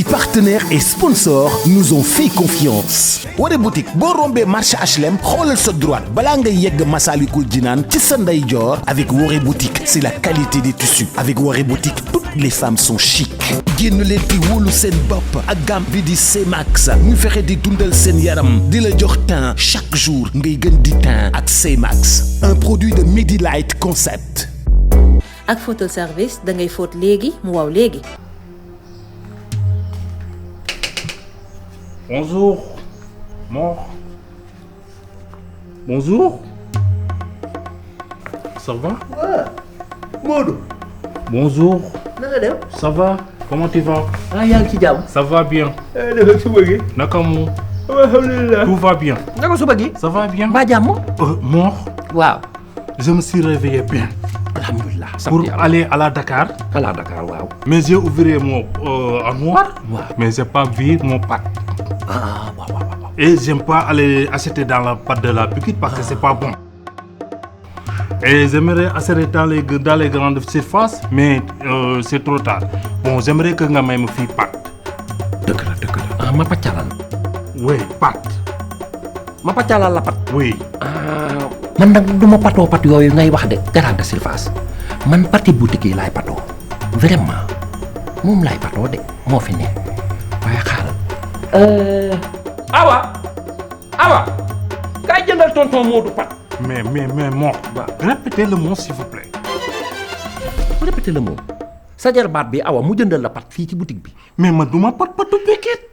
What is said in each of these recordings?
Aussi partenaires et sponsors nous ont fait confiance. Woré boutique boo rombee marché HLM xoolal sa droite balaa ngay yegg Massalikul Jinaan ci sa ndeyjoor. Avec Woré boutique c'est la qualité des tissus. Avec Woré boutique toutes les femmes sont chic. génn leen di wóolu seen bopp ak gamme bi di C-Max ñu fexe di dundal seen yaram di la jox teint chaque jour ngay gën di teint ak C-Max. Un produit de Midi Light Concept. ak photo service da ngay fóot léegi mu waaw léegi. Bonjour. Mort. Bonjour. Ça va? Ouais. Modou. Bonjour. Naka dem? Ça va? Comment tu vas? Ah yaa ngi ci jàmm. Ça va bien. Naka suba gi. Naka mu? Alhamdulillah. Tout va bien. Naka suba gi. Ça va bien. Ba jàmm. Mort. Waaw. Je me suis réveillé bien. Alhamdulillah. Pour aller à la Dakar. À la Dakar waaw. Mais j'ai ouvert mon armoire. Waaw. Mais j'ai pas vu mon pack. Ah waaw. Et j'aime pas aller acheter dans la pâte de la piquette parce que c'est pas bon. Et j'aimerais acheter dans les grandes surfaces, mais c'est trop tard. Bon, j'aimerais que nga may ma fii pâte. Dëgg la. Ah ma pàccalal. Oui, pâte. Ma pàccalal la pat. Oui. Ah man nag du ma patoo pat yooyu ngay wax de grande surface man pati boutique yi laay patoo vraiment moom laay patoo de moo fi ne waaye xaaral. Awa kaay jëndal tonton Modou pat. Mais mort. Répétez le mot s'il vous plaît. Répétez le mot. Sa jarbaat bi Awa mu jëndal la pat fii ci boutique bi. Mais ma duma patu piquette.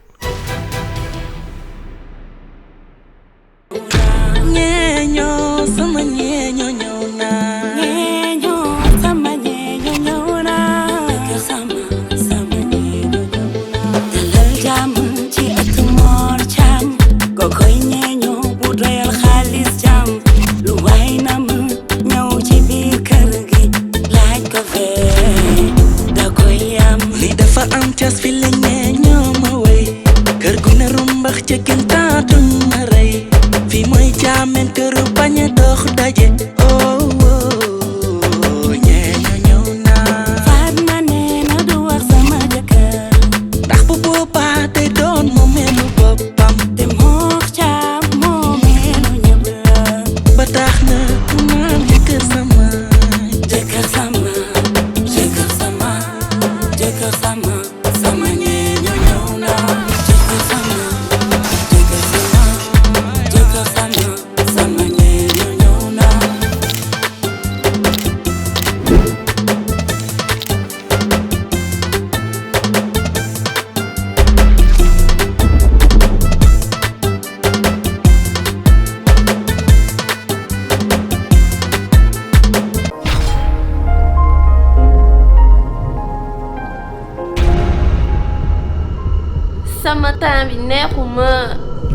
sama teint bi neexuma.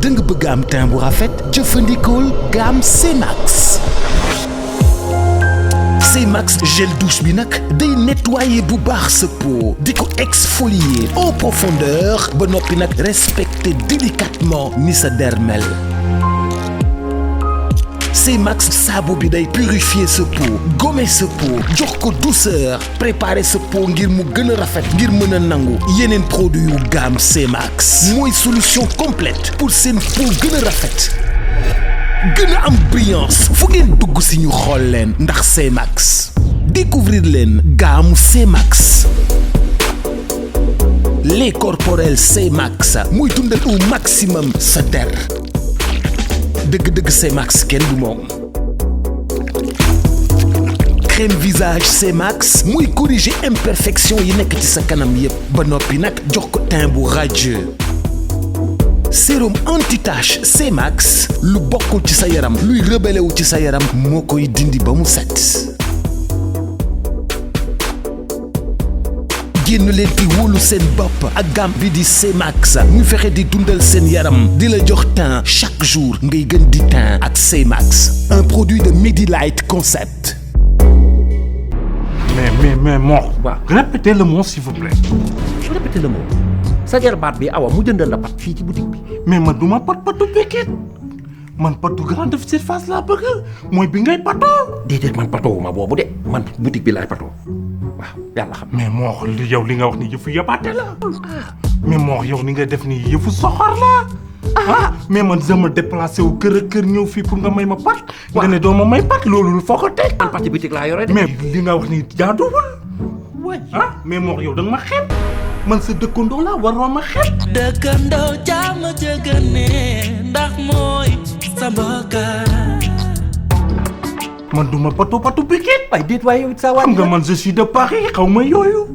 da nga bëgg am teint bu rafet jëfandikool gamme C-Max. C-Max gel douche bi nag day nettoyer bu baax sa peau di ko exfolier en profondeur ba noppi nag respecter délicatement ni sa der mel. C-Max saabu bi day purifier sa peau gommer sa peau jox ko douceur préparer sa peau ngir mu gën a rafet ngir mën a nangu yeneen produit yu gamme C-Max mooy solution complète pour seen peau gën a rafet gën a am brillance fu ngeen dugg si ñu xool leen ndax C-Max découvrir leen gamme C-Max lait corporel C-Max muy dundal au maximum sa der dëgg-dëgg C-Max kenn du moom crème visage C-Max muy corriger imperfection yi nekk ci sa kanam yépp ba noppi nag jox ko teint bu radieux sérum anti-tache C-Max lu bokkul ci sa yaram luy rebelle wu ci sa yaram moo koy dindi ba mu set génn leen di wóolu seen bopp ak gamme bi di C-Max ñu fexe di dundal seen yaram di la jox teint chaque jour ngay gën di teint ak C-Max un produit de Midi Light Concept. Mais mort. Waaw. Répétez le mot s'il vous plaît. Répétez le mot. Sa jarbaat bi Awa mu jëndal la pat fii ci boutique bi. Mais ma duma patu piquette. Man patu grande surface laa bëgg mooy bi ngay patoo. Déedéet man patoowuma boobu de man boutique bi laay patoo waaw yàlla xam. Mais moo li yow li nga wax ni yëfu yabaate la. mais moo yow ni nga def nii yëfu soxor la. mais man sama déplacé wu kër ak kër ñëw fii pour nga may ma pat. nga ne doo ma may pat loolu foo ko teg. man pati bitik laa yore de. mais li nga wax ni jaaduwul. mais moo yow da nga ma xeeb. man sa dëkkandoo la waroo ma xeeb. dëkkandoo jàmm jëgëne ndax mooy sa mbokkaay. man duma patu Pikine. waaye déet waaye yow it saa waay. xam nga man je suis de Paris xaw ma yooyu.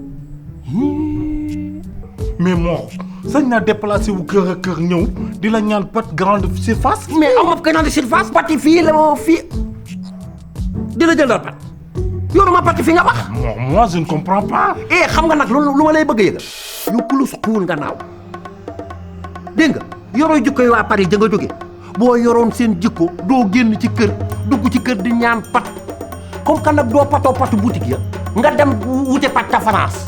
mais moo sañ naa déplacé wu kër ak kër ñëw di la ñaan pat grande surface. mais aw ma grande surface. pati fii la ma fii di la jëndal pat. yoruma pati fi nga wax. moi je ne comprends pas. xam nga nag lu ma lay bëgg a yëgal. yu kulus xuul nga naaw dégg nga yoroo jikko yi waa Paris ja nga jóge boo yoroon seen jikko doo génn ci kër dugg ci kër di ñaan pat comme que nag doo patoo patu boutique ya nga dem wute pat ca France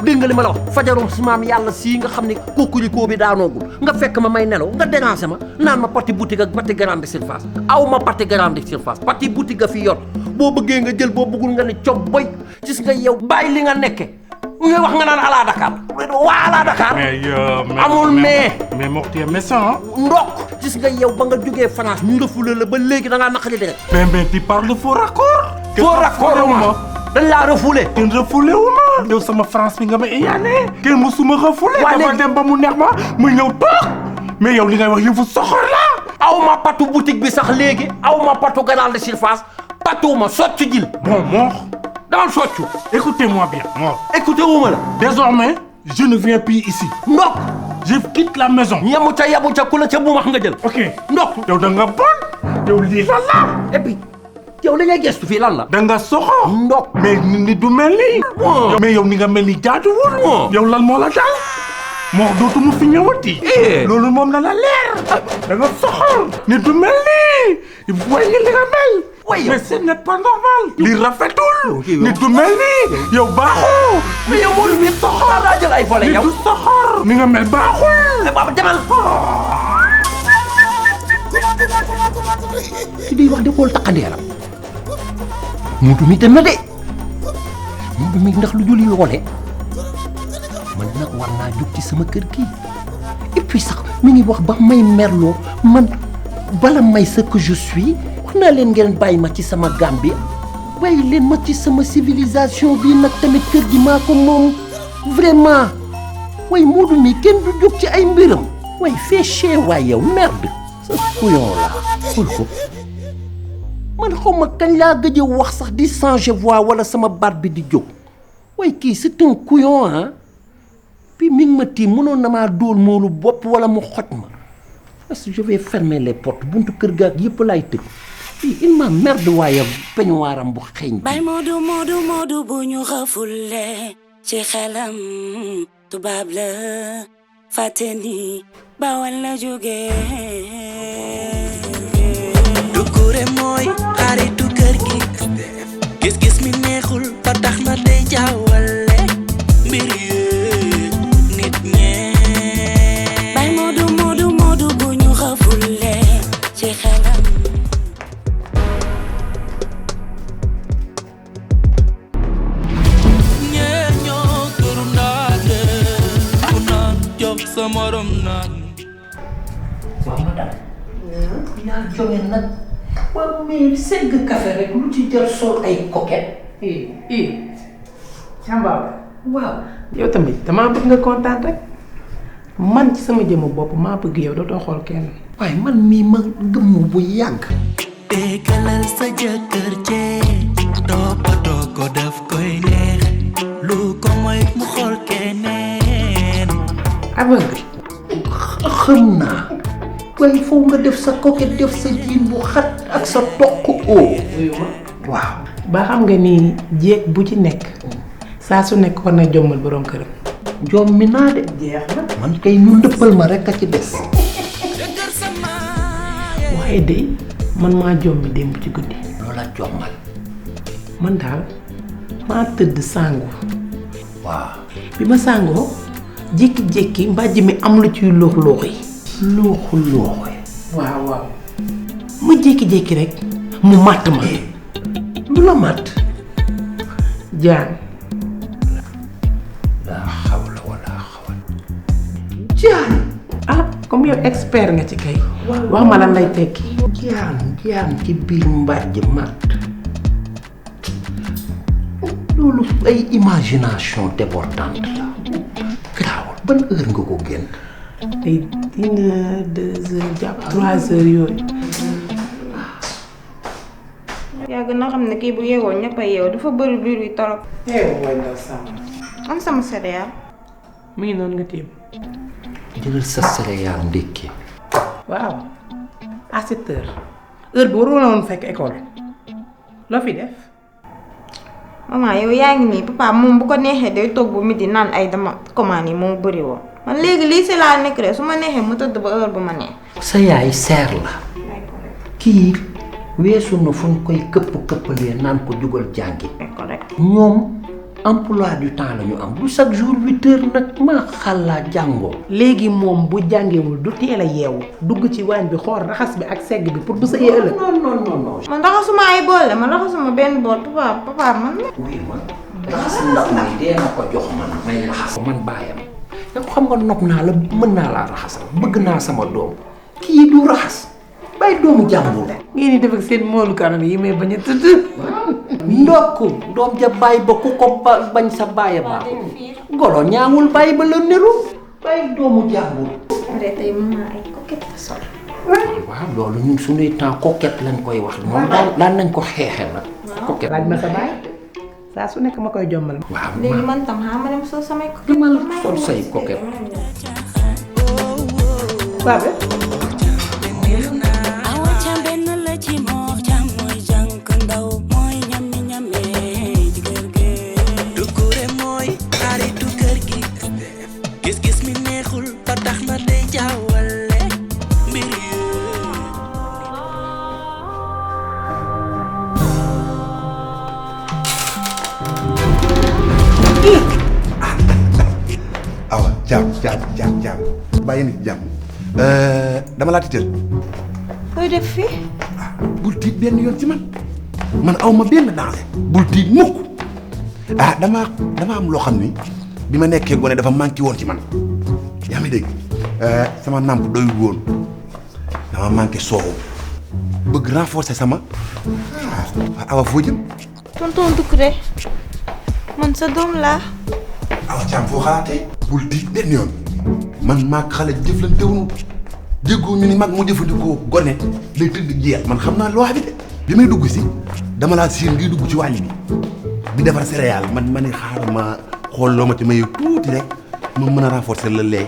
dégg nga li ma la wax fajaroom si maam yàlla sii nga xam ne kokkuli koo bi daanoogul nga fekk ma may nelaw nga déranger ma naan ma pati boutique ak pati grande surface aw ma pati grande surface pati boutique nga fi yor boo bëggee nga jël boo bëggul nga ne cob boy gis nga yow bàyyi li nga nekke ngay wax nga naan ala Dakar waa ala Dakar amul mais Mor tu es méchant. ndok gis nga yow ba nga jógee France ñu refoulé la ba léegi da ngaa naqari deret. mais tu parles de faux raccord. faux raccord ma dañ laa refoulé. kenn refoulé wu ma. yow sama France bi nga ma iyaane. kenn musuma refoulé. dama dem ba mu neex ma ñëw toog. mais yow li ngay wax yëfu soxor la. aw ma patu boutique bi sax léegi aw ma patu grande surface patu ma soccu jil. bon Mor. dama soccu. écoutez-moi bien Mor. écoutez-moi la. désormais je ne viens plus ici. ndok je quitte la maison. yabu ca ku la ca bu wax nga jël. ok ndok yow da nga bon. yow lii lan la. et puis yow li ngay gestu fii lan la. da nga soxor. ndok mais nit du mel nii. mais yow ni nga mel ni jaaduwul. yow lan moo la dal. moo dootuma fi ñëwati. loolu moom na la leer. da nga soxor. nit du mel nii. waaye li nga mel. mais ce n'est pas normal. li rafetul. nit du mel nii. yow baaxoo. mais yow moo ngi soxor daa jël ay volet yow. nit du soxor. ni nga mel baaxul. baba demal. ci di wax di xool takkandeeram. Moodu mi dem na de. Moodu mi ndax lu jul yoole. man nag war naa jóg ci sama kër kii. et puis sax mi ngi wax ba may merloo man bala may ce que je suis. wax naa leen ngeen bàyyi ma ci sama Gambie bàyyi leen ma ci sama civilisation bi nag tamit kër gi maa ko moom vraiment way Moodu mi kenn du jóg ci ay mbiram way fais chier waay yow merde sa couillon la xool ko man xaw ma kañ laa gëj a wax sax di changer voix wala sama baat bi di jóg way kii c'est un couillon ah puis mi ngi ma tiim mënoon na maa dóol moolu bopp wala mu xoj ma parce que je vais fermer les portes buntu kër gaak yëpp laay tëj fii il m'a merde waaye peñuwaaram bu xeeñ bay Moodu bu ñu xafulle ci xelam tubaab la fàtte ni Bawal la jóge Doucouré mooy xaritu kër gi gis-gis mi neexul ba tax na day jaawale mbir yi nit ñee bay Moodu bu ñu xafulle ci xelam sa morom naan waaw ma dal yaa jóge nag waaw mais segg café rek lu ci jël sol ay coquette Samba waaw yow tamit damaa bëgg nga kontaan rek man ci sama jëmm bopp maa bëgg yow dootoo xool kenn waaye man mii ma gëmmu bu yàgg déggalal sa jëkkër jee toppatoo ko daf koy neex lu ko mooy mu xool keneen aveugle xam naa waaye foofu nga def sa coquette def sa jiin bu xat ak sa toq oo waaw ba xam nga ni jéeg bu ci nekk saa su nekk war na jommal boroom këram jommi naa de jeex na man kay ñu dëppal ma rek a ci des waaye de man maa jommi démb ci guddi loola jommal man daal maa tëdd sàngu waaw bi ma sàngoo jékki-jékki mbàjj mi am lu ciy loox-loox yi looxu waaw ma jékki-jékki rek mu màtt ma lu la màtt jaan laa xawla wala xawal comme yow expert nga ci kay. wax ma lan lay tekki. jaan ci biir mbàjj mat loolu ay imagination débordante la garaawul ban heure nga ko génn. ay 1 heure 2 heures jàpp 3 heures yooyu. yaa gën a xam ne kii bu yeewoo ñëpp a yeew dafa bëri biir wi torop. mooy ndaw sama. am sama céréale. mu ngi noonu nga téem. jëlal sa céréale ndékki. waaw à 7 heures heure bi waroon woon fekk école loo fi def. maman yow yaa ngi nii papa moom bu ko neexee day toog bu midi naan ay dama commande yi moo bëri woon man léegi lii si laa nekk rek su ma neexee mu tëdd ba heure bu ma neex. sa yaay seer la kii weesu na fu ñu koy këppalee naan ko jugal jàngi. ñoom emploi du temps la ñu am du chaque jour 8 heures nag maa xàllaa jàngoo. léegi moom bu jàngewul du teel a yeewu dugg ci waañ bi xool raxas bi ak segg bi pour bu sa yee ëllëg. non. man raxasuma ay bool man raxasuma benn bool papa man. oui man raxas ndax may dee na ko jox man may raxas man bàyyam yow xam nga nopp naa la mën naa laa raxasal bëgg naa sama doom kii du raxas bàyyi doomu jàmbur. ngeen di def ak seen moolu kanam yi may bañ a tëdd. ndokk doom ja bàyyi ba ku ko bañ sa bàyyi baaxul golo ñaawul bàyyi ba la niru bàyyi doomu jàmbur. après tey maman ay coquette la sol. waaw loolu ñun suñuy temps coquette lañ koy wax moom daan nañ ko xeexe nag. coquette laaj ma sa baay saa su nekk ma koy jommal. waaw léegi man tam ma dem sol samay coquette. demal sol say coquette. Babe. gis-gis mi neexul ba tax na day jaawale mbir awa jaam bàyyi nit jaam dama laa tiital. koy def fii. bul tiit benn yoon ci man aw ma benn danger bul tiit mukk dama am loo xam ni bi ma nekkee gone dafa manqué woon ci man yaa ngi dégg sama nàmp doyul woon dama manqué soow bëgg renforcer sama awa foo jëm. tonton Doucouré man sa doom laa. awa caam foo xalaatee. bul tiit benn yoon man maag xale jëflantewuñu déggoo ñu ni mag mu jëfandikoo gone lay tëdd jeex man xam naa loo xam ne bi may dugg si dama laa siin ngi dugg ci wàll bi di defar céréale man ma ne xaaral ma xool loo ma ci maye tuuti rek ma mën a renforcer le lait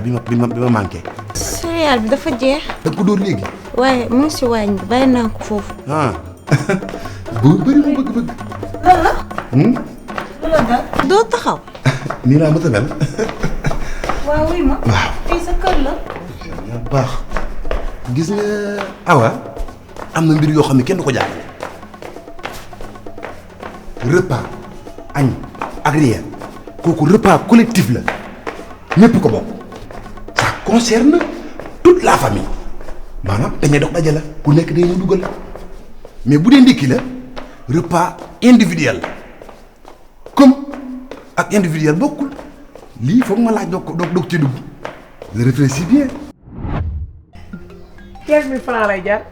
bi ma manqué. céréale bi dafa jeex. da nga ko dóor léegi. waaye mu ngi si waañ bi bàyyi naa ko foofu. boo bëri mu bëgg-bëgg. lan la. doo taxaw. nii laa mës a mel. waaw wuy ma. waaw fii sa kër la. baax gis nga awa am na mbir yoo xam ne kenn du ko jàppale. repas añ ak reer kooku repas collectif la ñépp ko bokk ça concerne toute la famille maanaam dañuy dox daje la ku nekk day ñu dugal mais bu dee ndékki la repas individuel comme ak individuel bokkul lii foog ma laaj doog ci dugg je réfléchis bien. 15 000 francs lay jar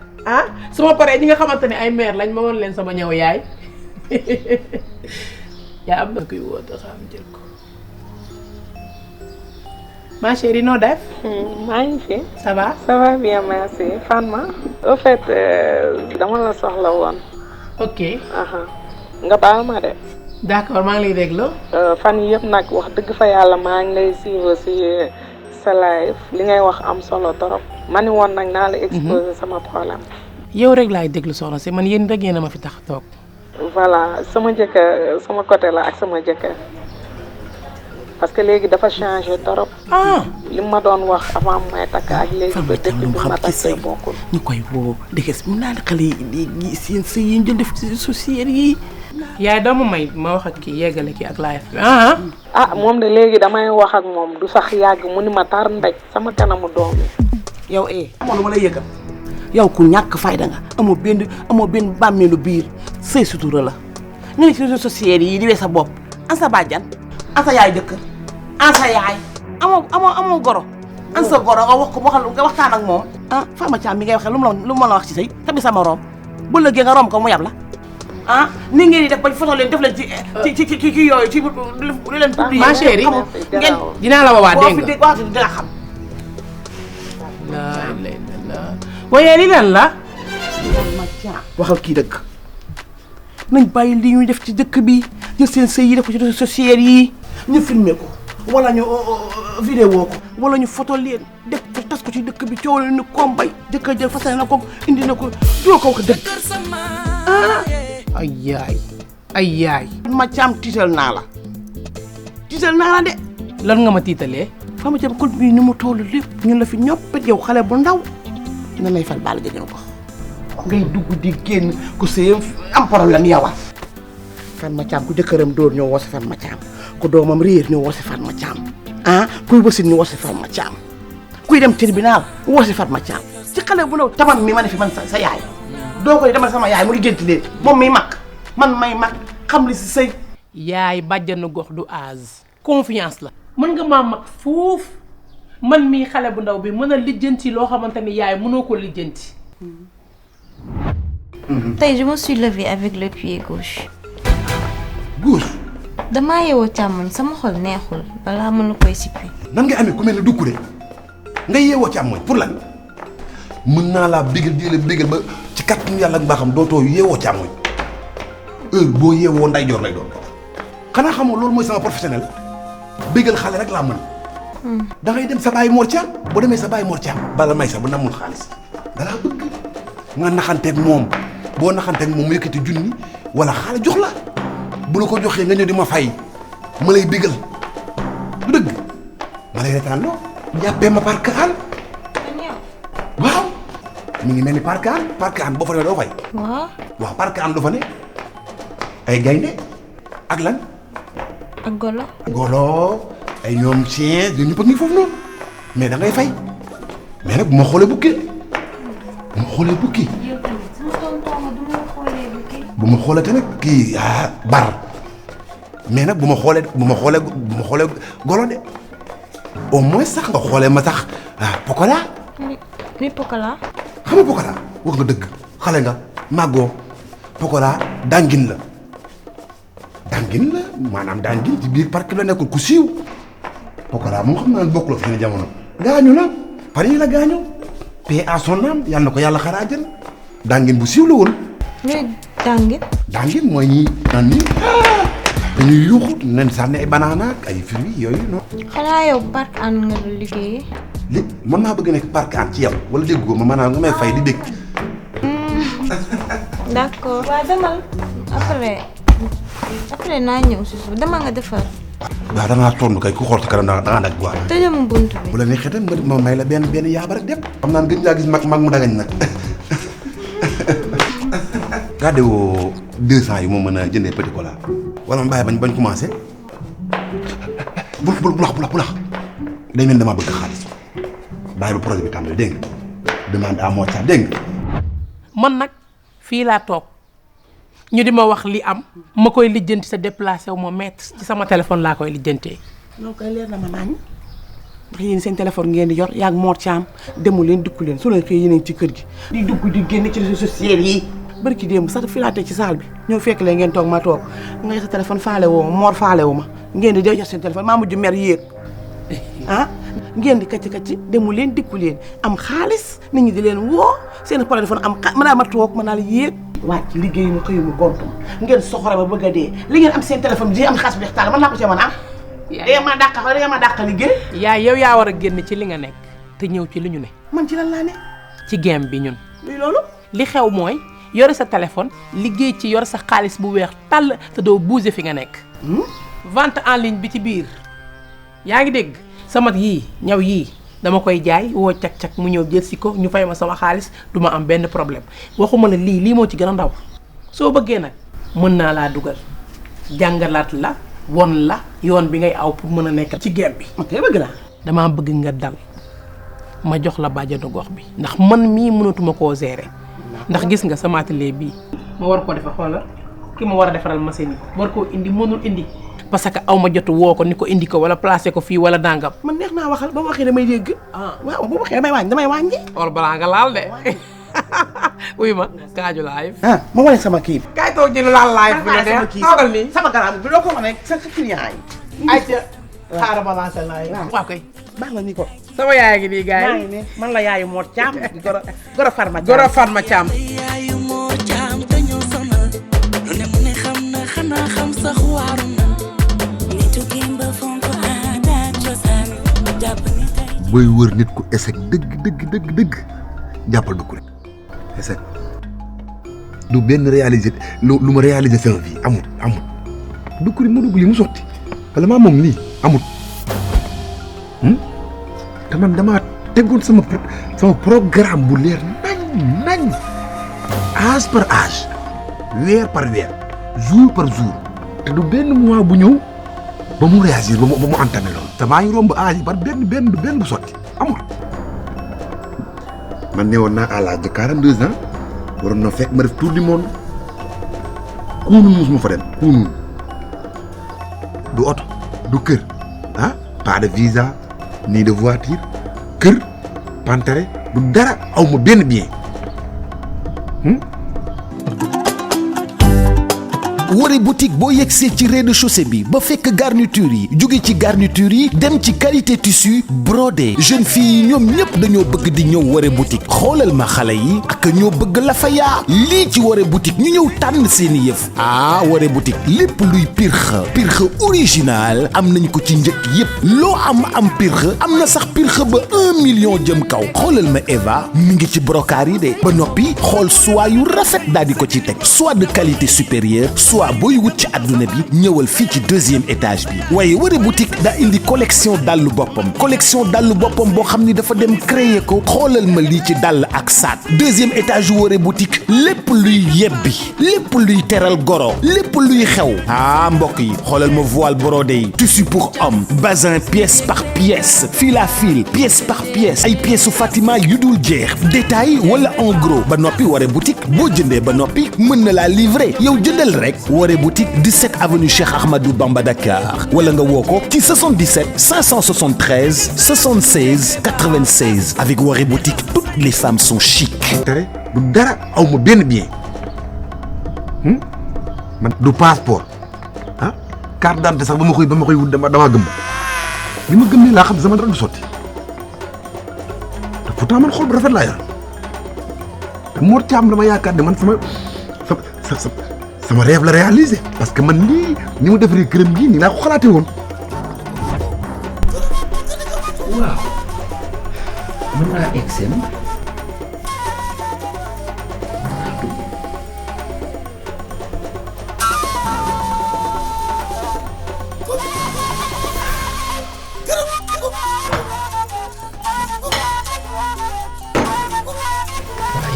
su ma paree ñi nga xamante ne ay mère lañ ma woon leen sama ñëw yaay yaa am na kuy woote xam jël ko ma chérie noo def. maa ngi fi. ça va. ça va bien merci Fatma. au fait dama la soxla woon. ok. nga baal ma de. d'accord maa ngi lay déglu. fan yii yëpp nag wax dëgg fa yàlla maa ngi lay suivre si sa live li ngay wax am solo torop. ma ni woon nag naa la exposer sama problème. yow rek laay déglu soxna si man yéen rek yéen a ma fi tax toog. voilà sama jëkkër sama côté la ak sama jëkkër parce que léegi dafa changé torop. li ma doon wax avant may takk ak léegi ba depuis bi ma takkee bokkul. ñu koy woo dëgg mu naa xale yi seen sëy yi ñu def ci société yi. yaay dama may ma wax ak kii yeggale kii ak live bi moom de léegi damay wax ak moom du sax yàgg mu ni ma tar ndaj sama kanamu doom yi. yow amoon lu ma lay yëgal yow ku ñàkk fayda nga amoo benn bàmmeelu biir sëy sutura la nga ne ci réseaux sociaux yi di wee sa bopp an sa bàjjan an sa yaay jëkkër an sa yaay amoo goro an sa goro nga wax ko nga waxtaan ak moom ah Fatma Thiam mi ngay waxee lu ma la wax ci sëy tamit sama rom bu lëggee nga rom ko mu yab la ah ni ngeen di def bañ foto leen def leen ci yooyu ci lu leen publier ma chérie ngeen dinaa la woowaat dégg nga wax dina xam la waaye li lan la Fatma Thiam waxal kii dëgg nañ bàyyi li ñuy def ci dëkk bi jël seen sëy yi def ko ci réseaux sociaux yi ñu filmer ko wala ñu vidéo ko wala ñu photo leen def ko tas ko ci dëkk bi coow leen ni kombay jëkkër jël fasale na ko indi na ko doo ko wax dëgg ay yaay ma Thiam tiital naa la de lan nga ma tiitalee Fatma Thiam kon bii ni mu toll lépp ñun la fi ñoppet yow xale bu ndaw na lay fal baal jëgënu ko ngay dugg di génn ku sëyam am problème yow Fatma Thiam ku jëkkëram dóor ñoo woo si Fatma Thiam ku doomam réer ñoo woo si Fatma Thiam ah kuy wasin ñu woo si Fatma Thiam kuy dem tribunal woo si Fatma Thiam ci xale bu ndaw taman mi ma ne fi man sa yaay doo koy demal sama yaay mu di génti leen moom miy mag man may mag xam li si sëy yaay bàjjanu gox du âge confiance la mën nga maa mag foofu man mii xale bu ndaw bi mën a lijjanti loo xamante ni yaay mënoo ko lijjanti tey je me suis levée avec le pied gauche. Gauche. damaa yeewoo càmmoñ sama xol neexul balaa mën la koy sippi. nan nga amee ku mel ne Doucouré nga yeewoo càmmoñ pour lan mën naa laa bégal di la bégal ba ci kàttanu yàlla ak mbaaxam dootoo yeewoo càmmoñ heure boo yeewoo ndeyjoor lay doon xanaa xamoo loolu mooy sama professionnel bégal xale rek laa mën. da ngay dem sa baay Mor Thiam boo demee sa baay Mor Thiam bala may sa bu namul xaalis dalaa bëgg nga naxanteeg moom boo naxanteeg moom mu yëkkati junni wala xaalis jox la bu la ko joxee nga ñëw di ma fay ma lay bégal du dëgg ma lay retaan loo jàppee ma parc an waaw mi ngi mel ni parc an boo fa demee doo fay waaw parc an lu fa ne ay gaynde ak lan ak golo ay ñoom chien ñoom ñëpp a ngi foofu noonu mais da ngay fay mais nag bu ma xoolee bukki bu ma xoolee tamit kii bar mais nag bu ma xoolee golo de au moins sax nga xoolee ma sax Pokola. ni Pokola. xam nga Pokola wax nga dëgg xale nga màggoo Pokola dangin la maanaam dangin ci biir parc la nekkul ku siiw Pokola moom xam naa bokk la fi ne jamono gaañu na Paris la gaañu paix à son âme yàlla na ko yàlla xaraa jël dangin bu siiw la woon. dangin mooy ñi naan ni dañuy yuuxu nen sànni ay banana ak ay fruits yooyu noonu. xanaa yow parc an nga doon liggéeyee. mën naa bëgg nekk parc an ci yow wala dégg ko ma maanaam nga may fay di dégg. d'accord waaw demal après naa ñëw si suuf dama nga defar. waaw da ngaa tontu kay ku xool sa kanam da ngaa dagg quoi. tëjee buntu bi. bu la neexee tam ma may la benn yaaba rek dem. xam naa gën ngaa gis mag mu dagañ nag. gardé woo 200 yi moo mën a jëndee petit cola. wala ma bàyyi bañ commencé. bu lax day mel damaa bëgg xaalis bàyyi ba projet bi tàmbali dégg nga demande à Mor Thiam dégg nga. man nag fii laa toog ñu di ma wax li am ma koy lijjanti sa déplacé wu ma mettre ci sama téléphone laa koy lijjantee. loolu koy leer na ma naañ ndax yéen seen téléphone ngeen di yor yaa ngi Mor Thiam demu leen dikku leen su leen xëy yéen ci kër gi. di dugg di génn ci réseaux sociaux yi. bari ki démb sax fi laa teg ci salle bi ñëw fekk leen ngeen toog ma toog nga sa téléphone faale woo ma Mor faale wu ma ngeen di dee jox seen téléphone maa mujj mer yéeg ngeen di kacc demu leen dikku leen am xaalis nit ñi di leen woo seen téléphone am mën ma toog mën naa la yéeg wàcc liggéey mu xëy mu gontu ngeen soxore ba bëgg a dee li ngeen am seen téléphone di am xaalis bi taal mën naa ko cee mën a am da ngeen ma dàq liggéey yaa yow yaa war a génn ci li nga nekk te ñëw ci li ñu ne man ci lan laa ne ci game bi ñun luy loolu li xew mooy yore sa téléphone liggéey ci yor sa xaalis bu weex tàll te doo bouger fi nga nekk vente en ligne bi ci biir yaa ngi dégg sama yii ñaw yii dama koy jaay woo cak-cak mu ñëw jël si ko ñu fay ma sama xaalis du ma am benn problème waxuma la lii moo ci gën a ndaw soo bëggee nag mën naa laa dugal jàngalaat la won la yoon bi ngay aw pour mën a nekk ci game bi ok bëgg naa damaa bëgg nga dal ma jox la bàjjanu gox bi ndax man mii mënatuma koo gérer ndax gis nga sama atelier bii ma war ko defa xoolal ki ma war a defaral machine yi war koo indi mënul indi parce que aw ma jotu woo ko ni ko indi ko wala placé ko fii wala dangam. man neex naa waxal ba ma waxee damay dégg. waaw bu waxee damay wàññi. wala balaa nga laal de wuy ma Kaaju live. ma wane sama kii bi. kaay toog jëlu laal live bi la de toogal nii. sama garab bi doo ko wane sa client yi. ayca xaaral ma lancé live. waaw kay baax na ni ko. sama yaay ngi nii gars yi man la yaayu Mor Thiam goro Farma Thiam. goro Farma Thiam. yaayu Mor Thiam dañoo sonal lu ne mu ne xam na xanaa xam sax waaru na nitu Kimba fonk aada ak cosaan jàpp ni tey booy wër nit ku échec dëgg jàppal Doucouré échec du benn réalisé lu ma réalisé sama vie amut Doucouré mu dugg lii mu sotti wala maa moom lii amut te man damaa tegoon sama programme bu leer nañ âge par âge weer par weer jour par jour te du benn mois bu ñëw ba mu réagir ba mu entamé loolu te maa ngi romb âge yi par benn bu sotti amul. man ne woon naa à l'âge de 42 ans waroon na fekk ma def tour du monde kuunul mosuma fa dem kuunul du oto du kër pas de visa ni de voiture kër pantere du dara aw ma benn bien. Woré boutique boo yegsee ci rez-de-chaussée bi ba fekk garniture yi jóge ci garniture yi dem ci qualité tissu brodé jeune fille yi ñoom ñëpp dañoo bëgg di ñëw Woré boutique xoolal ma xale yi ak ñoo bëgg la fa yaa lii ci Woré boutique ñu ñëw tànn seeni yëf Woré boutique lépp luy pirxe original am nañ ko ci njëkk yëpp loo am pirxe am na sax pirxe ba 1 million jëm kaw xoolal ma Eva mi ngi ci brocart yi de ba noppi xool soie yu rafet daal di ko ci teg soie de qualité supérieure soit booy wut ci àdduna bi ñëwal fii ci 2e étage bi waaye Woré boutique daa indi collection dallu boppam boo xam ni dafa dem créer ko xoolal ma lii ci dàll ak saat 2e étage yu Woré boutique lépp luy yebbi lépp luy teral goro lépp luy xew mbokk yi xoolal ma voile brodé yi tissu pour homme bazin pièce par pièce fil à fil pièce par pièce ay pièces Fatima yu dul jeex détail wala en gros ba noppi Woré boutique boo jëndee ba noppi mën na laa livrer yow jëndal rek Woré boutique 17 avenue Cheikh Ahmadou Bamba Dakar wala nga woo ko ci 77 573 76 96 avec Woré boutique toutes les femmes sont chic. tere du dara aw ma benn bien man du passeport carte d'identité sax ba ma koy wut dama gëm li ma gëm ne laa xam sama dara du sotti te pourtant man xol bu rafet laa yor te Mor Thiam dama yaakaar ne man sama rêve la réalisé parce que man lii ni mu defaree këram gii nii laa ko xalaatee woon. waaw mën naa egg seen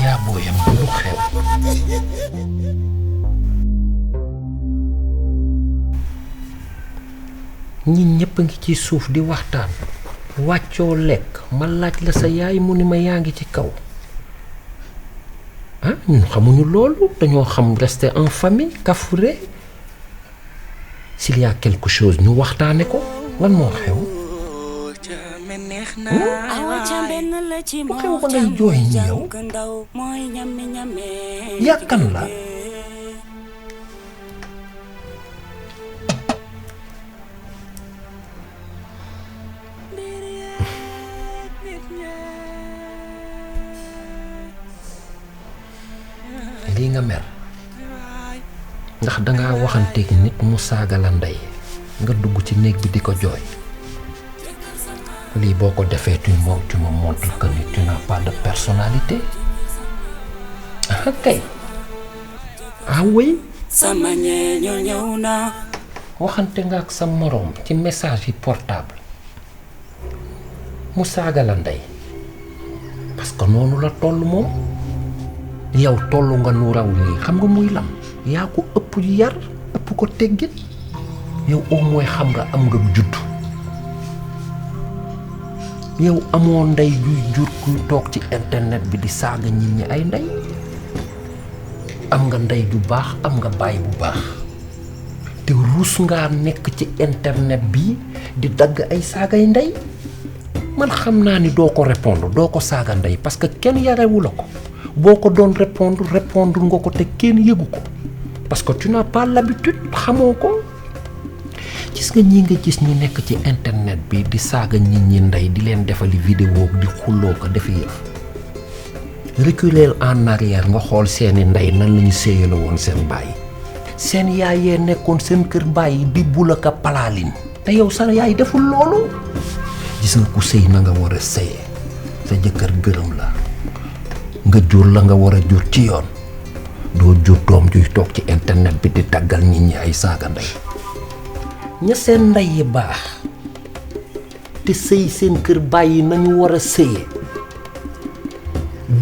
yaa booyam lu xew. ñin ñëpp a ngi ci suuf di waxtaan wàccoo lekk ma laaj la sa yaay mu ni ma yaa ngi ci kaw ñun xamuñu loolu dañoo xam rester en famille kafure s'il y a quelque chose ñu waxtaane ko lan moo xew bu xew ba ngay jooy ñi yow yàkkan la lii nga mer ndax dangaa waxanteeg nit mu saaga la ndey nga dugg ci néeg bi di ko jooy lii boo ko defee tu me montres que ni tu n'as pas de personnalité kay oui sama ñeeño ñëw na waxante nga ak sa moroom ci message yi portable mu saaga la ndey parce que noonu la toll moom yow tollu nga nu raw nii xam nga muy lam yaa ko ëpp yar ëpp ko teggin yow au moins xam nga am nga judd yow amoo ndey juy jur kuy toog ci internet bi di saaga nit ñi ay ndey am nga ndey ju baax am nga baay bu baax te ruus ngaa nekk ci internet bi di dagg ay saagay ndey man xam naa ni doo ko répondre doo ko saaga ndey parce que kenn yarewu la ko boo ko doon répondre nga ko te kenn yëgu ko parce que tu n'as pas l'habitude xamoo ko gis nga ñi nga gis ñu nekk ci internet bi di saaga nit ñi ndey di leen defali vidéo di xulloo ko defi yëf reculer en arrière nga xool seeni ndey nan lañu séyala woon seen bàyyi seen yaay yee nekkoon seen kër bàyyi di bula ka palaalin te yow sa yaay deful loolu gis nga ku sëy na nga war a sëyee sa jëkkër gërëm la nga jur la nga war a jur ci yoon doo jur doom juy toog ci internet bi di tàggal nit ñi ay saaga ndey ña seen ndey yi baax te sëy seen kër bàyyi nañu war a sëyee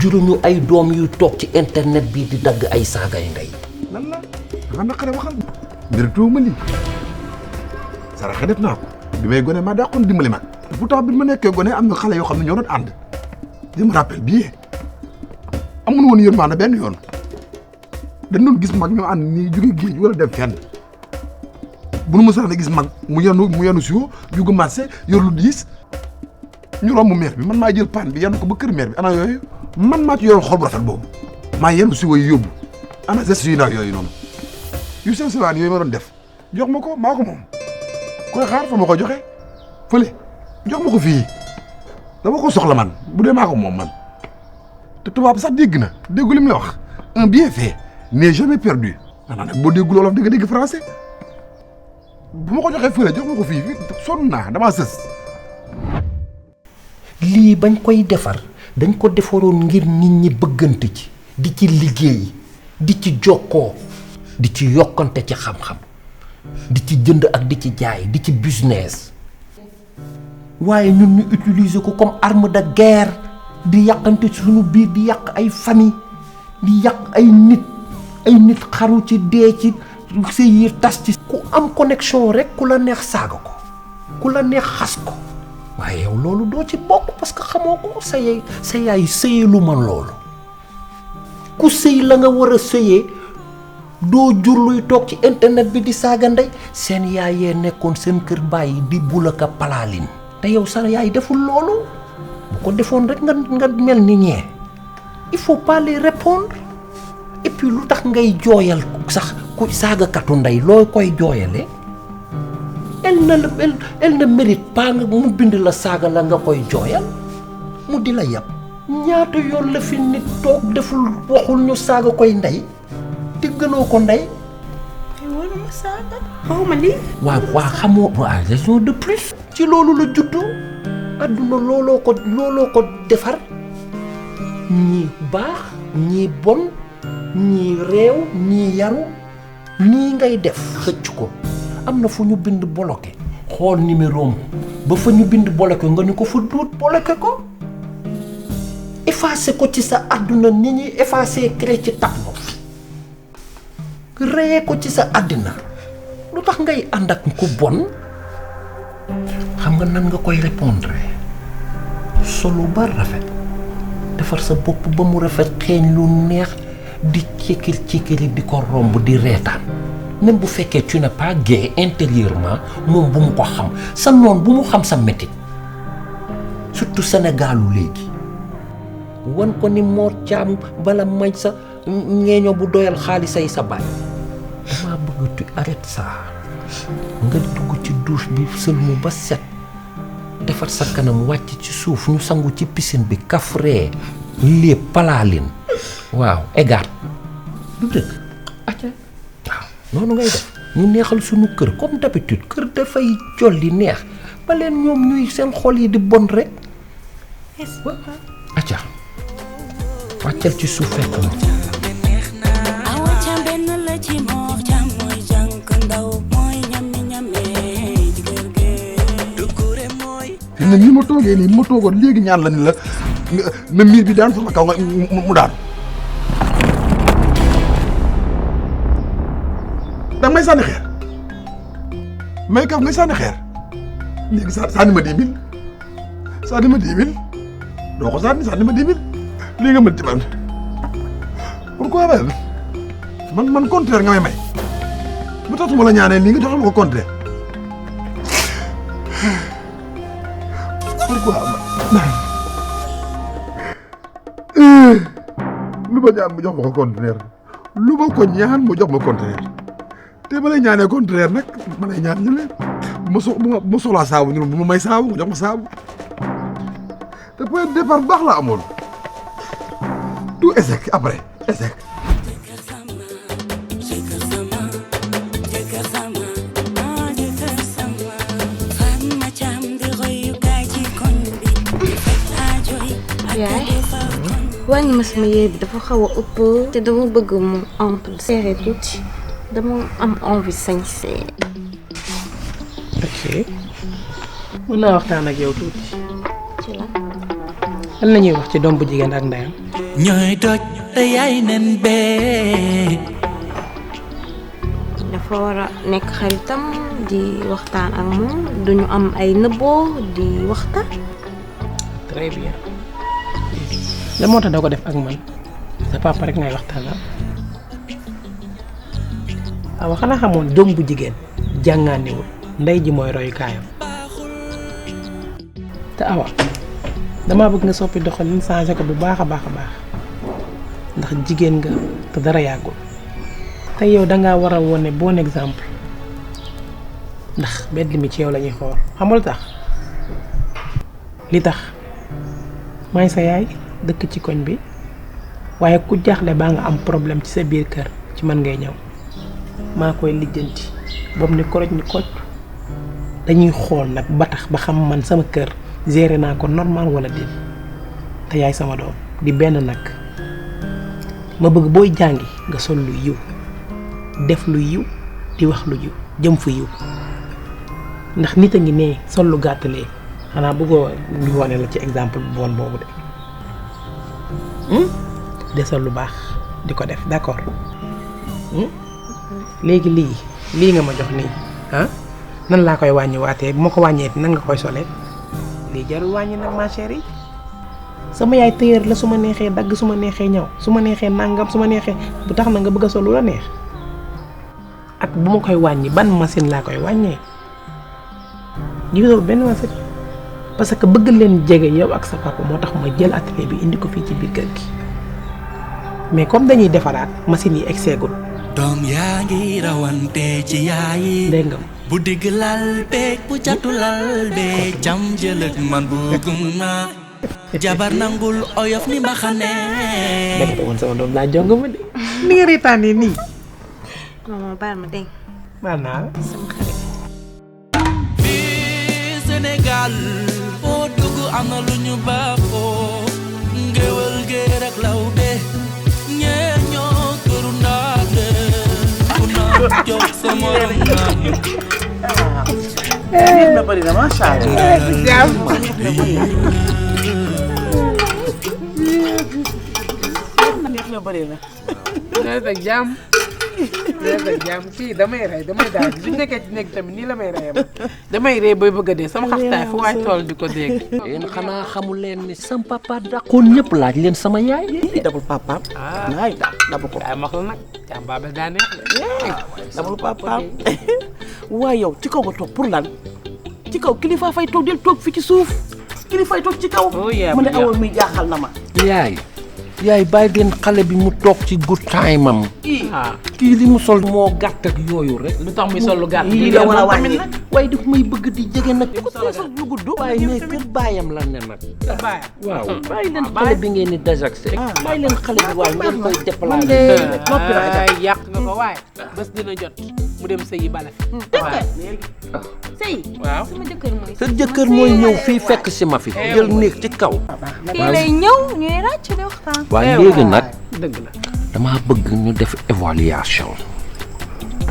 juruñu ay doom yuy toog ci internet bi di dagg ay saagay ndey lan la nga naqare waxal mbir tuuma lii saraxe def naa ko bi may gone maa dàqoon dimbali mag pourtant bi ma nekkee gone am na xale yoo xam ne ñoo doon ànd je me rappelle bien amuñu woon yërmande benn yoon dañ doon gis mag ñoo ànd nii jóge géej wala dem fenn bu nu mësaan a gis mag mu yenu siwo jugu marché yor lu diis ñu romb meer bi man maa jël paan bi yenu ko ba kër meer bi ana yooyu man maa ci yoroon xol bu rafet boobu maa yenu siwo yi yóbbu ana geste yu ndaw yooyu noonu yu sew sewaan yooyu ma doon def jox ma ko maa ko moom koy xaar fa ma ko joxe fële jox ma ko fii dama ko soxla man bu dee maa ko moom man te tubaab sax dégg na déggu li mu la wax un bienfait n'est jamais perdu maanaam nag boo déggul wolof di nga dégg français bu ma ko joxee fële jox ma ko fii sonn naa damaa sës. lii bañ koy defar dañ ko defaroon ngir nit ñi bëggante ci di ci liggéey di ci jokkoo di ci yokkante ci xam-xam di ci jënd ak di ci jaay di ci business waaye ñun ñu utiliser ko comme arme de guerre di yàqante suñu biir di yàq ay famille di yàq ay nit xaru ci dee ci sëy yi tas ci ku am connexion rek ku la neex saaga ko ku la neex xas ko waaye yow loolu doo ci bokk parce que xamoo ko sa yaay sëyee lu man loolu ku sëy la nga war a sëyee doo jur luy toog ci internet bi di saaga ndey seen yaay yee nekkoon seen kër bàyyi di bula ka palaalin te yow sa yaay deful loolu bu ko defoon rek nga mel ni ñee il faut pas les répondre et puis lu tax ngay jooyal sax ku saagakatu ndey loo koy jooyale elle ne mérite pas nga mu bind la saaga la nga koy jooyal mu di la yab ñaata yoon la fi nit toog deful waxul ñu saaga koy ndey te gënoo ko ndey waruma saaga xaw ma lii waaw xamoo waa raison de plus ci loolu la juddu àdduna looloo ko defar ñii baax ñii bon ñii réew ñii yaru nii ngay def xëcc ko am na fu ñu bind bloqué xool numéro am ba fa ñu bind bloqué nga ni ko fa duut bloqué ko effacé ko ci sa àdduna ni ñuy effacé crée ci tableau reye ko ci sa àddina lu tax ngay ànd ak ku bon xam nga nan nga koy répondre solo ba rafet defar sa bopp ba mu rafet xeeñ lu neex di cikir di ko romb di reetaan même bu fekkee tu n'es pas gay intérieurement moom bu mu ko xam sa noon bu mu xam sa métit surtout Sénégalu léegi wan ko ni Mor Thiam bala may sa ñeeño bu doyal xaalisay sa baay damaa bëgg tu arrête ça nga dugg ci douche bi sëlmu ba set defar sa kanam wàcc ci suuf ñu sangu ci piscine bi kafree lépp palaalin waaw égaat du dëgg acca waaw noonu ngay def ñu neexal suñu kër comme d'habitude kër dafay jolli neex ba leen ñoom ñuy seen xol yi di bon rek acca wàccal ci suuf fekk ma fi ne nii ma toogee nii ma toogoon léegi ñaan la ni la na miir bi daan sama kaw nga mu daan danga may sànni xeer may kaf ngay sànni xeer léegi sànni ma 10 000 sànni ma 10 000 doo ko sànni ma 10 000 lii nga mën ci man pourquoi man contraire nga may bu tax ma la ñaanee lii nga joxal ma ko contraire pourquoi lu ma ñaan mu jox ma ko contraire lu ma ko ñaan mu jox ma contraire te ma lay ñaanee contraire nag ma lay ñaan ñu leen bu ma soxlaa saabu ñu bu ma may saabu nga jox ma saabu te point de départ baax la amoon tout échec après échec. yaay wàññi ma sama yére bi dafa xaw a ëpp te dama bëgg mu ample serré tuuti dama am envie sañse. ok mën naa waxtaan ak yow tuuti. ci la. lan la ñuy wax ci doom bu jigéen ak ndeyam. ñooy doj te yaay nen bee. dafa war a nekk xaritam di waxtaan ak moom duñu am ay nëbboo di waxtaan. très bien. la moo tax da ko def ak man sa papa rek ngay waxtaanal. waaw xanaa xamoon doom bu jigéen jàngaaniwul ndey ji mooy royukaayam. te awa damaa bëgg nga soppi doxalin changé ko bu baax a baax a baax ndax jigéen nga te dara yàggul te yow dangaa war a wone bon exemple ndax mbedd mi ci yow la ñuy xool xamul tax li tax maay sa yaay dëkk ci koñ bi waaye ku jaaxle baa nga am problème ci sa biir kër ci man ngay ñëw maa koy lijjanti boobu ni koroj ni koj dañuy xool nag ba tax ba xam man sama kër géré naa ko normal wala déet te yaay sama doom di benn nag ma bëgg booy jàngi nga sol lu yiw def lu yiw di wax lu yiw jëm fu yiw ndax nit a ngi ne sol lu gàttalee xanaa bëggoo ñu wane la ci exemple bu bon boobu de sol lu baax di ko def d'accord léegi lii nga ma jox nii ah nan laa koy wàññi waatee bu ma ko wàññee nan nga koy solee lii jarul wàññi nag ma chérie sama yaay tailleur la su ma neexee dagg su ma neexee ñaw su ma neexee nangam su ma neexee bu tax na nga bëgg a sol lu la neex ak bu ma koy wàññi ban machine laa koy wàññee jiwéeru benn machine parce que bëgg leen jege yow ak sa papa moo tax ma jël atelier bi indi ko fii ci biir kër gi mais comme dañuy defaraat machine yi egseegul. doom yaa ngi rawante ci yaay. dégg nga bu digg lal beeg bu catu lal beeg jam jëlëg man bëggum naa jabar nangul oyof ni mbaxane. dégg nga woon sama doom laa jong ma de ni nga reetaanee nii. maman baal ma dégg. baal naa la. sama xarit. fii Sénégal foo dugg am na lu ñu baaxoo ngéwël géer ak lawbe ñee ñoo këru ndaate ku naa jox sa morom naa neex na bëri na macha allah. neex na bëri na. neex ak jàmm. neex ak jàmm fii damay rey damay daal su nekkee ci nekk tamit nii la may reyam damay rey bay bëgg a dee sama xaftaay fu waay tool di ko dégg. yéen xanaa xamul leen ni sama papa dàqoon ñëpp laaj leen sama yaay. dabul papaam. waay dabu ko. daa max la nag jàmbaabel daa neex de. dabul papaam. waaye yow ci kaw nga toog pour lan ci kaw kilifa fay toog del toog fi ci suuf kilifa fay toog ci kaw. mu ne awoon muy jaaxal na ma. yaay bàyyi leen xale bi mu toog ci good time am. kii li mu sol moo gàtt ak yooyu rek. lu tax muy sol lu gàtt. lii la war a wàññi waaye daf may bëgg di jege nag. ko sol lu gudd. waaye mais kër baayam la ne nag. waaw bàyyi leen xale bi ngeen di désaxé. bàyyi leen xale bi waaye ngeen koy déplacé. noppi naa yàq nga ko waaye bés dina jot mu dem sëyi bala fi. sëy. waaw sama jëkkër mooy. sa jëkkër mooy ñëw fii fekk si ma fi. jël néeg ci kaw. kii lay ñëw ñuy ràcc di waxtaan. waaye léegi nag dëgg la. dama bëgg ñu def évaluation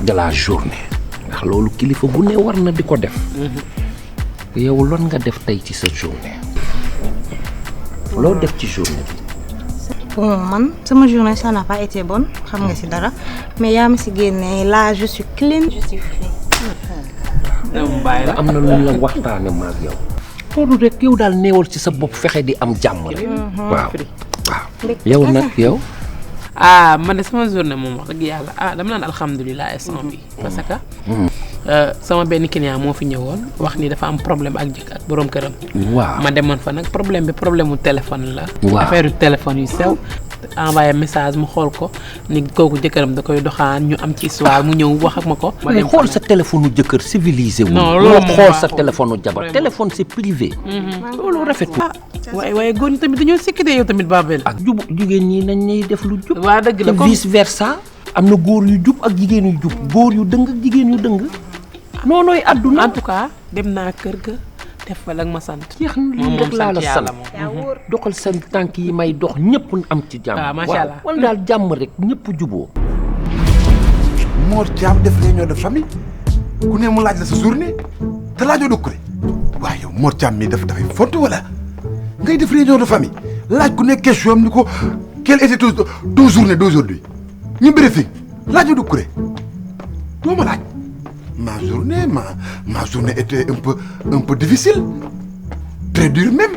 de la journée ndax loolu kilifa gu ne war na di ko def. yow loon nga def tey ci sa journée. loo def ci journée bi. bon man sama journée ça n'a pas été bonne xam nga ci dara mais yaa ma ci génne là je suis clean je suis free. am na lu ñu la waxtaane ma ak yow. loolu rek yow daal neewal ci sa bopp fexe di am jàmm rek. waaw waaw yow nag yow ah man de sama journée moom wax dëgg yàlla dama naan alhamdulilah instant bi parce que sama benn client moo fi ñëwoon wax ni dafa am problème ak borom këram. waaw ma demoon fa nag problème mu téléphone la. waaw affaire téléphone yu sew. envoyé message mu xool ko ni kooku jëkkëram da koy doxaan ñu am ci histoire mu ñëw wax ak ma ko. ma dem xool sa téléphone jëkkër civilisé wu. non loolu moom xool sa téléphone jabar téléphone c'est privé. loolu rafetul. waaye góor ñi tamit dañoo sécurité yow tamit Babel. ak jub jigéen ñi nañ ñuy def lu jub. waa dëgg la te vice versa. am na góor yu jub ak jigéen yu jub góor yu dëng ak jigéen yu dëng. noonooy àdduna. en tout cas dem naa kër ga def fa la ma sant. jeex na lii rek laa la sant doxal seen tànk yi may dox ñëpp am ci jàmm. waaw macha allah wala daal jàmm rek ñëpp juboo. Mor Thiam def réunion de famille ku ne mu laaj la sa journée te laajoo Doucouré waaye yow Mor Thiam mii dafay font wala ngay def réunion de famille laaj ku ne question am ni ko quelle était ton journée d'aujourd'hui ñu briefing laajoo Doucouré doo ma laaj. Ma journée était un peu difficile, très dure même.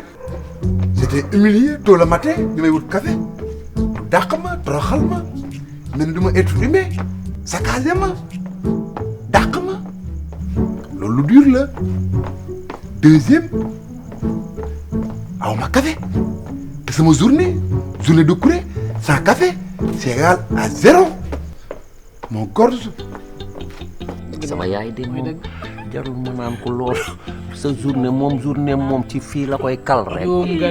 J'étais humilié tôt le matin, je vais wut café. Dàq ma toroxal ma, mel du ma être humain, saccagé ma, dàq ma. Loolu dur la. Deuxième, aw ma café. Te sama journée Doucouré, sans café, c'est égal à 0. Mon gorge. sama yaay de moom jarul ma naan ko lool sa journée moom ci fii la koy kal rek.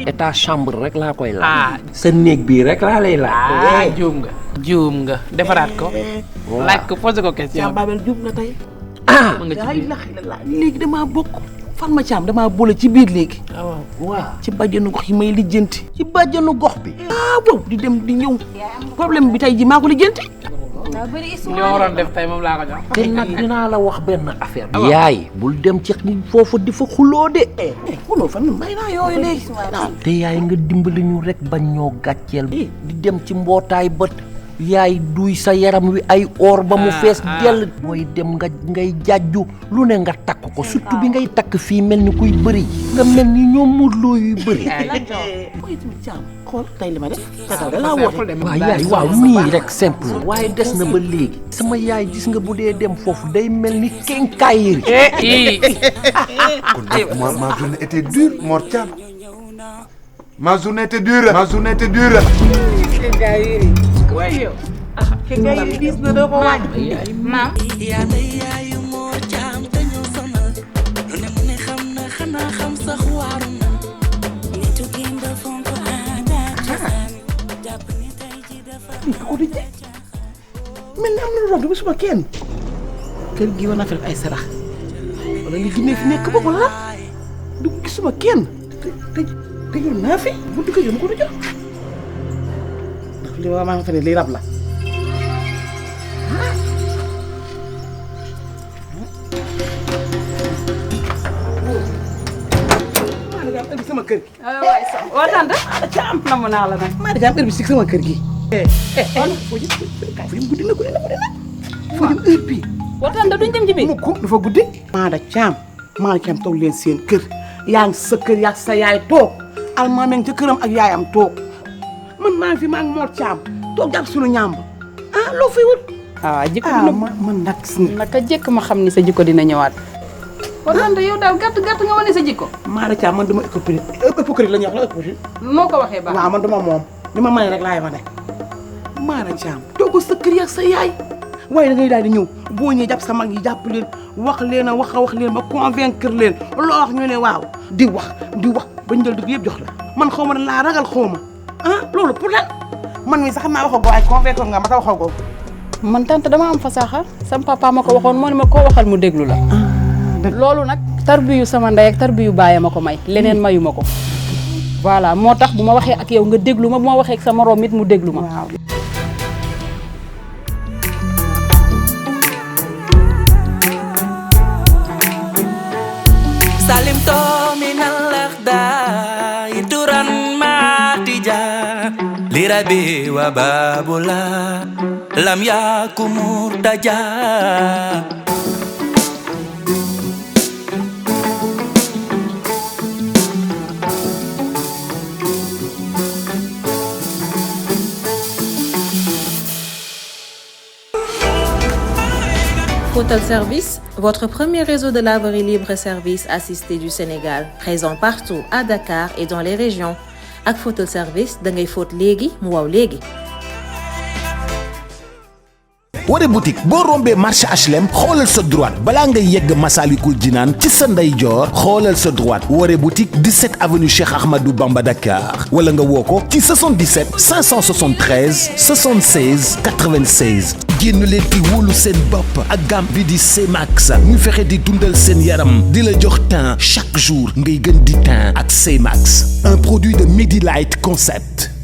état chambre rek laa koy laaj. sa néeg bii rek laa lay laaj. juum nga defaraat ko. laaj ko posé ko question. Babel juum nga tey. ma nga ci biir léegi damaa bokk fan ma caam damaa boole ci biir léegi. waaw ci bàjjenu gox yi may lijjanti. ci bàjjenu gox bi. waaw di dem di ñëw problème bi tey ji maa ko lijjanti. li ma waroon def tey moom laa ko jox. te nag dinaa la wax benn affaire. yaay bul dem ci foofu di fa xuloo de. xuloo fan may naa yooyu léegi. te yaay nga dimbali ñu rek bañ ñoo gàcceel. di dem ci mbootaay bët. yaay duy sa yaram wi ay or ba mu fees dell. mooy dem ngay jàjju lu ne nga takk ko surtout bi ngay takk fii mel ni kuy bëri. nga mel ni ñoom murloo yuy bëri. xool tey li ma def tata da laa woote. waaw yaay waaw nii rek simple waaye des na ba léegi. sama yaay gis nga bu dee dem foofu day mel ni kenkaayeri. kon ma journée était dure Mor Thiam. ma journée était dure. kenkaayeri. waaye yow. kenkaayeri diis na doo ko waaj. maam. yaayu Mor Thiam dañoo sonal lu ne mu ne xam na xanaa xam sax waaru na nitu génn ba fonk ko di mel ni am na lu doon du gisuma kenn kër gi war naa fi def ay sarax wala li jinne fi nekk ba wala du gisuma kenn te yor naa fi bu dugg ma ko du jox ndax li ma maa fa ne li rab la sama kër gi. waay sama waa tante. caam namm naa la nag. maa ngi heure bi si sama kër gi. foo jëm guddi na foo jëm heure bii. waa tante duñ dem ci biir. mukk dafa guddi. maa da caam toog leen seen kër yaa ngi sa kër yaa sa yaay toog almaa meeg ca këram ak yaayam toog man maa ngi fi maa ngi Mor Thiam toog jàpp suñu ñaam loo fay wut. jikko dina man nag naka jëkk ma xam ni sa jikko dina ñëwaat. kon tante yow daal gàtt nga wane sa jikko. maa da caam man dama hypocrite la ñuy wax la hypocrite. noo ko waxee baax waaw man dama moom li ma mën rek laay wane. maa da caam toog sa kër yaa sa yaay waaye da ngay daal di ñëw boo ñëwee jàpp sa mag yi jàpp leen wax leen a wax leen ba convaincre leen loo wax ñu ne waaw di wax bañ jël dugg yëpp jox la man xaw ma ne laa ragal xaw ma loolu pour lan man mii sax xam naa waxagoo ay convaincre nga ma ta waxagoo. man tante dama am fasaaxa sama papa ma ko waxoon moo ne ma koo waxal mu déglu la. loolu nag tarbiyu sama ndey ak tarbiyu baay ma ko may leneen mayu ma ko. voilà moo tax bu ma waxee ak yow nga déglu ma bu ma waxee ak sa moroom it mu déglu ma. waaw. salim to minal lakhda ituran matija lirabi wa babula lam yakumur taja Ak Photo Service, votre premier réseau de laverie libre-service assisté du Sénégal, présent partout à Dakar et dans les régions. Ak Photo Service, da ngay fóot léegi mu waw léegi. Woré boutique boo rombee marché HLM xoolal sa droite balaa ngay yegg Massalikul Jinaan ci sa ndeyjoor xoolal sa droite Woré boutique 17 avenue Cheikh Ahmadou Bamba Dakar wala nga woo ko ci 77 573 76 96. génn leen di wóolu seen bopp ak gamme bi di C-Max ñu fexe di dundal seen yaram di la jox teint chaque jour ngay gën di teint ak C-Max, un produit de Medilight Concept.